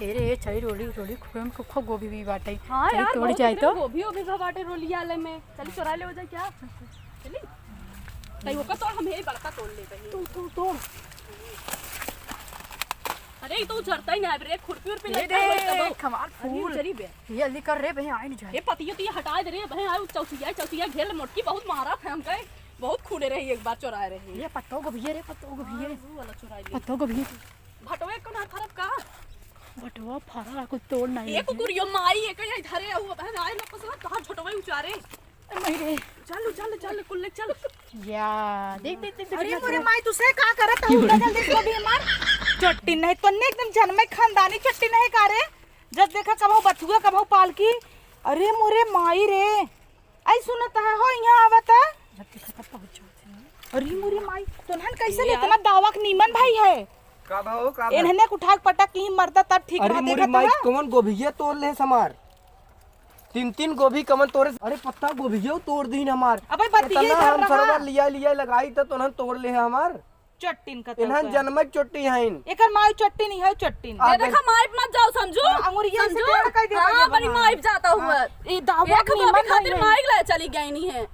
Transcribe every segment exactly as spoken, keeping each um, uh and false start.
ए रे, ए, चली रोली, रोली, खूब, खूब, खूब गोभी भी बाटे। हाँ चली यार, तोड़ बहुत जाए निकरे तो। गोभी, गोभी भी बाटे रोलिया वाले में। चली चोरा ले हो जाए क्या? चली। तई ओका तोड़, हम यही बड़का तोड़ लेबे। तू, तू तोड़। अरे, ई तो उजरता ही ना है, रे, खुरपी उरपी ए लगता है, रे, तब। कमाल अरे, फूल। उजरी बे। ये जल्दी कर रे, बहे आए नहीं जाए। ए, पतियो तो ये हटा दे रे, बहे आए, चौसिया, चौसिया घेर ले, मोटकी बहुत मारा था हमका, बहुत खूने रही, एक बार चोराए रही। ये पत्तो गोभी है रे, पत्तो गोभी है। हाँ, वो वाला चोराए ले। पत्तो गोभी है। भटवे को ना खराब का? भटवा फरा कुछ तोड़ नहीं ए है। कुकुरियो माई, एक ही धरे, वो बहन आए ना, पसंद कहाँ भटवे उचारे। नहीं रे। चल, चल, चल, कुल्ले चल। या, देख, देख, देख, देख, अरे देख, मोरे देख। माई, तुसे का करत हूँ? जल्दी से गोभी मार। चट्टी नहीं, तोन्ने एकदम जनमे खानदानी चट्टी नहीं का रे? जब देखा कबहू बथुआ, कबहू पालकी। अरे मोरे माई रे। आई सुनत है हो, यहाँ आवत है। जब देखा तब पहुँच जाते हैं। अरे मोरे माई, तोन्हन कैसे ले यार। इतना दावा के नीमन भाई है? का भाव, का भाव? इन्हने उठा के पटक की मरता तब ठीक अरे रहा, मोरे देखत माई, है? कौन गोभिया तोड़ ले हमार? तीन तीन गोभी कमन तोरे, अरे पत्ता गोभियो तोड़ दीन हमार। अबे बतिये इतना धर हम रहा। सरवा लिया लिया लगाई त तोहन तोड़ ले हमार। चट्टिन का इन्हन तोड़। जन्म चोट्टी हईन। एकर माई चट्टिन ही है, चट्टिन। आ ये देख। देखा माइप मत जाओ समझू। हाँ, अंगुरिया से समझू? टेढ़ कर दे हाँ, भैया बड़ी बना। माइप जाता हुआ। हाँ। ई दावा एक नीमन गोभी खातिर नहीं है। माइक ले चली गई नहीं है।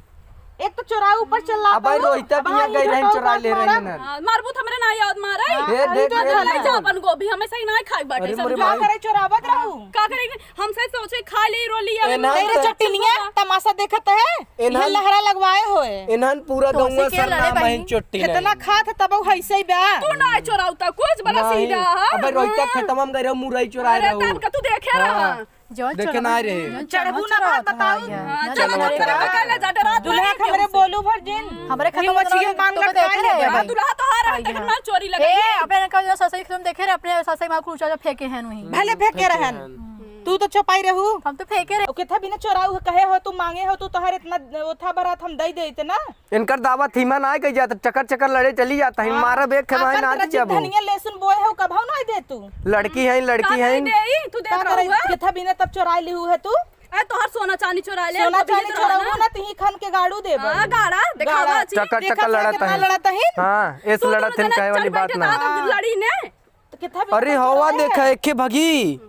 एक तो चोराई ऊपर चल रहा अब भाई था। रोहिता अब किया हाँ, गई ये रहन तो चोरा ले रहे मारा। हैं। हाँ, मारबू त हमरे ना याद मारे। हाँ, हे अरे देख तो ले ले ले जा ले। अपन गोभी, हमें सही ना खाए बाटे, अरे मोरे समझू? का माई। करे चोरावत रहू? का करे? हमसे सोचे खा ले, रो लिया। एन्हन तेरे तो चट्टिनिया तमाशा देखत है। एन्हन ये लहरा लगवाए होए। एन्हन पूरा तो गौवा उसे के लड़े सरनाम है बहिन? चोट्टी कितना नहीं। खात है तब है सही बा। तू ना चोराऊ त कुछ बड़ा ना सीधा है। अबे रोहिता हाँ। खत्म हम गए रहो, मुरई चोराए अरे रहो। तन का तू देखे हाँ। रहा। जौन देखे चोरवा ना रहे। जौन चढ़बू चोरवा ना बात चोरवा बताऊ। है। हाँ, चलो चलो, ना चलो। पकड़ ले जा, डरा दुल्हा दुल्हा के हमरे उसे। बोलू भर जिन। हमरे ये खतम मछली होत रहल, बांध तो लटका देखे ले रहे भाई। भाई। दुल्हा तोहार है, हाँ, कितना हाँ। चोरी लगे। ए, अपने अंकल जो ससुर के तुम देखे रहे, अपने सासे माँ को ऊंचा जो फेंके हैं वहीं। भले फेंके फेंके रहन। हैं। तू तो छुपाई रहू। हम तो फेंके रहे। ओ, किथा बिना चोराऊ कहे हो, तू मांगे हो, तू तोहार इतना ओथा बरात हम दई दे इतना। इनकर दावा थीमा ना कही जात, चकर चकर लड़े चली जात है, हाँ। मारब एक खेमाए आपन ना तरह जाबू। धनिया लहसुन बोए हो, कभाऊ ना दे तू। लड़की है, लड़की का है। नहीं दे, तू दे का रहा करे? हुआ? किथा बिना तब चोराई लिहू है तू? ए, तोहर सोना चांदी चोरा ले, सोना गोभी चांदी देता चोराऊ ना। ना, तिही खन के गाड़ू देबे। हाँ, गाड़ा, दिखावा गाड़ा। अच्छी। चकर, देखा चकर तो लड़त कितना है। लड़त है। हाँ, इस तू लड़त दोनों है, जना कहे वाली चल बात बैठे ना। तो हाँ। लड़ी ने। तो कितना भी अरे, बच्चा हवा चोराए। देखा, एके भगी।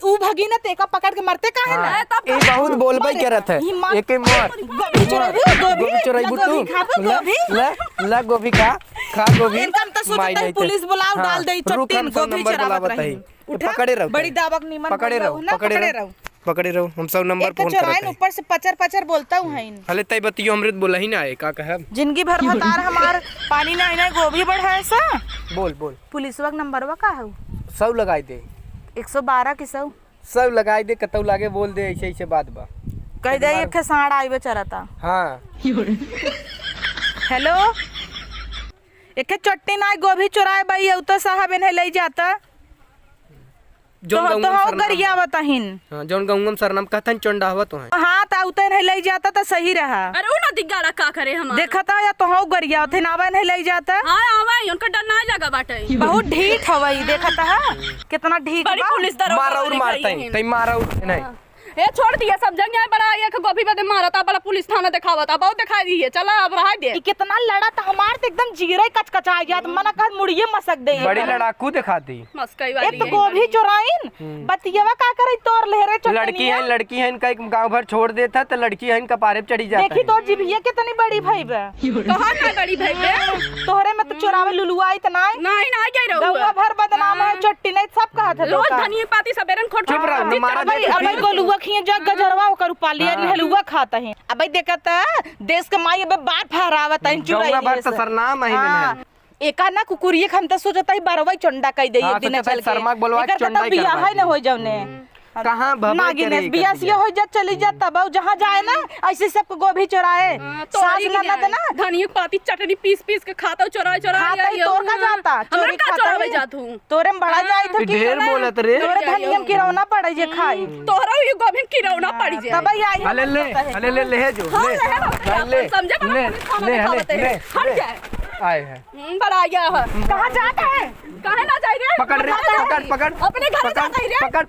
ऊ भगी ना, तेका पकड़ के मरते काहे ना? हाँ, ए, तब ई बहुत बोलबे मरे। करत है। ही मार। एके मार। गोभी चोराबू, गोभी। गोभी चोराबू तू। गोभी खाबू, ले, गोभी। ले, ले, गोभी खा, खा गोभी। इनका हम तो सोचत माई है, नहीं ते। पुलिस बुलाओ, हाँ, डाल दे, रुक, चट्टी हम सब गोभी नंबर चोरावत बुलावत रही। है। उठा, पकड़े रहो, बड़ी दावक नीमन पकड़े पकड़ा रहो, हो ना, पकड़े पकड़े रहो। रहो। पकड़े रहो, हम सब नंबर एक तो फोन करत चोराइन है। ऊपर से पचर पचर बोलता हूँ हम्म। हइन। हले तई बतियो हमरे तो बोला ही ना है, का कहब? जिंदगी भर भतार हमार पानी ना आइना गोभी बढ़ाए सा। बोल, बोल। पुलिसवा के नंबरवा का हउ? सौ लगाई दे। एक सौ बारह की सौ। सौ लगाई दे, कतौ लागे बोल दे, ऐसे, ऐसे बात बा। कह दे, हमार एक ठे साँड़ आइबे चरता। हाँ। हेलो, एक ठे चट्टी नाई गोभी चोराए बाई, अउ तो साहब इन्हें ले जाता। जौन तो, गौंगम तो हौ सरनाम गरिया बा। बताहिन। हाँ, जौन गौंगम सरनाम कहतन चोंडाहवा तो है। हाँ, त उतन है लई जाता त सही रहा। अरे, उ ना दिग्गाड़ा का करे हमार? देखता या तो हौ गरिया थे ना आवन है लई जाता। हाँ, आवे, उनका डर ना लगा बाटे। बहुत ढीठ हवई, देखता है। कितना ढीठ बड़ी बा। पुलिस दरोगा मारा और वाली मारता गई है, हैं। तई मारा और नहीं। हाँ। ए, छोड़ दिया, सब जगह बड़ा एक गोभी बदे मारता, बड़ा पुलिस थाना देखावता, बहुत दिखाई दी है, चला अब रहा दे। ई कितना लड़ा त हमार त एकदम जीरे कचकचा जात, मना कहत मुड़िए मसक दे। बड़ी लड़ाकू दिखाती। मस्कई वाली एक तो है गोभी बड़ी। चोराइन, हम्म। बतियवा का करे तोर ले रे लड़की चटनिया। है, लड़की है, इनका एक गांव भर छोड़ देता तो लड़की है, इनका पारे पे चढ़ी जाता देखी है। तोर जीभिया कितनी बड़ी भई बे। कहाँ ना बड़ी भई बे? तोहरे में तो चोरावे लुलुआ आई त नाई। नाई, नाई गई रहू। गौवा भर बदनाम है, हाँ। चट्टी नहीं सब कहत है रोज लोग। धनिया पाती सबेरन खोट चुप रहो, खोट मारा अबे, दे। अबे गोलुआ खिए जो गजरवा ओकर उपालिया हाँ। लुलुआ खाता है। अबे देखत देश के माई अबे बात फहरावत है गौवा चुराई भर से। तो सरनाम है हाँ। इन्हें। एका ना कुकुरिये के हम त सोचत हई बरवई चोंडा कई देई हाँ, एक दिन सोचत हई चल के। शर्मा के बोलवा के एकर त चोंडा ही बियाह करवा है न देई। होई जौने। हम्म। कहाँ भवा नागिनेश करे बियाह के सिया होई जा चली जा तब जहाँ जाए ना ऐसे सबको गोभी चोराए। हाँ, सास तोरी के ननद ना। धनिया पाती चटनी पीस पीस के खाता चोराए चोराए खाता आई तोर का हूँ। जाता, हमरा चोरी का खाता चोरावे है। जात हूँ? तोरे में बड़ा हाँ। जाए थे ये कि ढेर चला। बोलत रे। तोरे धनिया में किरौना पड़े जे खाई। हम्म, तोहरा ये गोभी में किरौना हाँ, पड़ी जाए। तब आई आई अले ले, अले ले, ले जो, हाँ, ले। ले, ले, ले, समझे बड़ा ले, पुलिस थाना ले, दिखावत है। ले, हट ले। जाए। आए हैं। हम्म, बड़ा आया है। कहाँ जाता है? काहे ना जाई रे? पकड़ रे, कहाँ जाई? पकड़, पकड़, अपने घर पकड़, जाता है रे? पकड़।